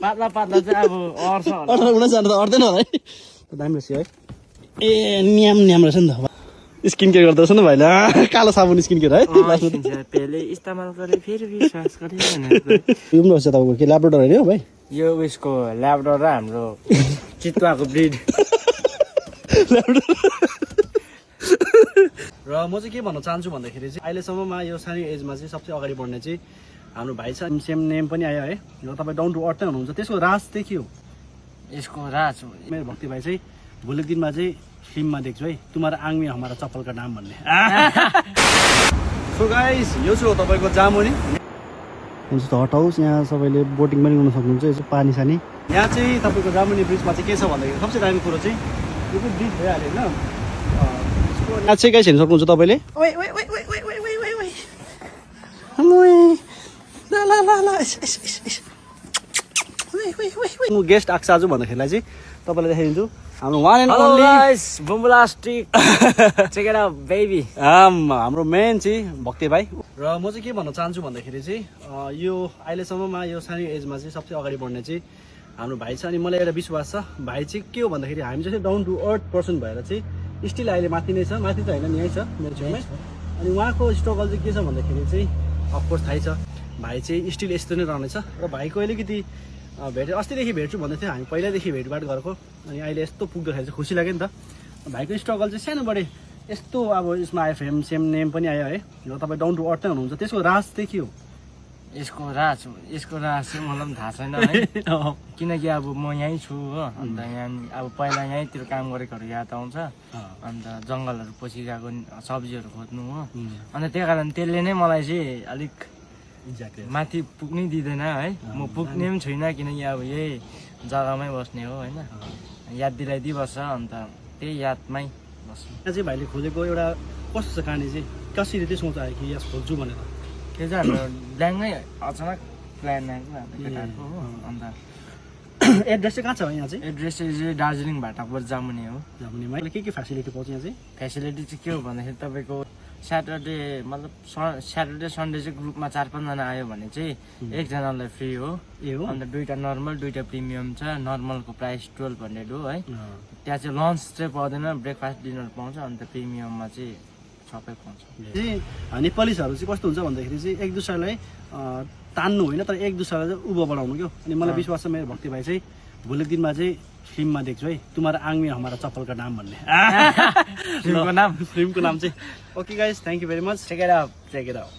पातला पातला चाहिँ अब अर्छ होला। हुन जानु त अट्दैन होला है। दामी रहेछ है। ए न्याम न्याम रहेछ नि त। स्किन केयर गर्दो रहेछ नि भाइले। कालो साबुन स्किन केयर है। पहिले इस्तेमाल गरे फेरि विश्वास गरे यो पनि रहेछ तपाईँको के ल्याब्राडोर होइन हो भाइ? यो उयसको ल्याब्राडोर र हाम्रो चितुवाको ब्रिड। र म चाहिँ के भन्न चाहन्छु भन्दाखेरि चाहिँ अहिलेसम्ममा यो सानो एजमा चाहिँ सबसे अगाडि बढ्ने चाहिँ हाम्रो भाइ छ। सेम नेम पनि आयो है। र तपाईँ डाउन टु अर्थ नै हुनुहुन्छ। त्यसको राज चाहिँ के हो? यसको राज मेरो भक्ति भाइ चाहिँ भोलिको दिनमा चाहिँ फिल्ममा देख्छु है, तुम्हारा आङ में हमारा चप्पल का नाम भन्ने। सो गाइस यो छ तपाईँको जामुनी। हुन्छ त हटाउस। यहाँ सबैले बोटिङ पनि गर्न सक्नुहुन्छ। यसो पानी सानी यहाँ चाहिँ तपाईँको जामुनी ब्रिजमा चाहिँ के छ भन्दाखेरि सबसे दामी कुरो चाहिँ यो चाहिँ ब्रिज भइहाल्यो होइन। यहाँ चाहिँ गाइस हेर्न सक्नुहुन्छ तपाईँले। म गेस्ट आएको आज भन्दाखेरिलाई चाहिँ तपाईँलाई देखाइदिन्छु हाम्रो one and only bumblastic check it out baby. हाम्रो मेन चाहिँ भक्ति भाइ। र म चाहिँ के भन्न चाहन्छु भन्दाखेरि चाहिँ यो अहिलेसम्ममा यो सानो एजमा चाहिँ सबसे अगाडि बढ्ने चाहिँ हाम्रो भाइ छ। अनि मलाई एउटा विश्वास छ भाइ चाहिँ के हो भन्दाखेरि हामी चाहिँ डाउन टु अर्थ पर्सन भएर चाहिँ स्टिल अहिले माथि नै छ। माथि त होइन यहीँ छ मेरो छेउमै। अनि उहाँको स्ट्रगल चाहिँ के छ भन्दाखेरि चाहिँ अफकोर्स थाहै छ भाइ चाहिँ स्टिल यस्तो नै रहनेछ। र भाइको अलिकति भेट अस्तिदेखि भेट्छु भन्दै थियो हामी, पहिल्यैदेखि भेटभाट गरेको। अनि अहिले यस्तो पुग्दाखेरि चाहिँ खुसी लाग्यो नि त। भाइको स्ट्रगल चाहिँ सानोबडे यस्तो अब यसमा आयो फेम सेम नेम पनि आयो है। र तपाईँ डाउन टु अर्थ नै हुनुहुन्छ। त्यसको राज चाहिँ के हो? यसको राज चाहिँ मलाई पनि थाहा छैन है। किनकि अब म यहीँ छु हो। अन्त यहाँ अब पहिला यहीँतिर काम गरेकोहरू याद आउँछ। अन्त जङ्गलहरू पछि गएको सब्जीहरू खोज्नु हो। अन्त त्यही कारण त्यसले नै मलाई चाहिँ अलिक माथि पुग्नै दिँदैन है। म पुग्ने पनि छुइनँ किनकि अब यही जग्गामै बस्ने हो होइन। याद दिलाइदिइबस्छ अन्त त्यही यादमै बस्छु। यहाँ चाहिँ भाइले खोजेको एउटा कस्तो छ कहानी चाहिँ कसरी चाहिँ सोच आयो कि यस खोज्छु भनेर? त्यो चाहिँ हाम्रो ड्याङ्गै अचानक प्लान आएको केटाहरूको हो। अन्त एड्रेस चाहिँ कहाँ छ यहाँ चाहिँ? एड्रेस चाहिँ दार्जिलिङ भाटापर जामुने हो। जामुनेमा के फेसिलिटी पाउँछ यहाँ चाहिँ? फेसिलिटी चाहिँ के हो भन्दाखेरि तपाईँको स्याटरडे मतलब स्याटरडे सन्डे चाहिँ ग्रुपमा 4-5 जना आयो भने चाहिँ एकजनालाई फ्री हो। ए हो। अन्त 2टा नर्मल 2टा प्रिमियम छ। नर्मलको प्राइस 1200 हो है। त्यहाँ चाहिँ लन्च चाहिँ पाउँदैन, ब्रेकफास्ट डिनर पाउँछ। अन्त प्रिमियममा चाहिँ सबै पाउँछ। नेपालीहरू चाहिँ कस्तो हुन्छ भन्दाखेरि चाहिँ एक दुसरालाई तान्नु होइन तर एक दुसरालाई चाहिँ उँभो बढाउनु क्या। अनि मलाई विश्वास छ मेरो भक्ति भाइ चाहिँ भोलिको दिनमा चाहिँ फिल्ममा देख्छु है, तुम्हारा आङ में हमारा चप्पल का नाम भन्ने। फिल्मको नाम चाहिँ। Okay guys, thank you very much. Check it out.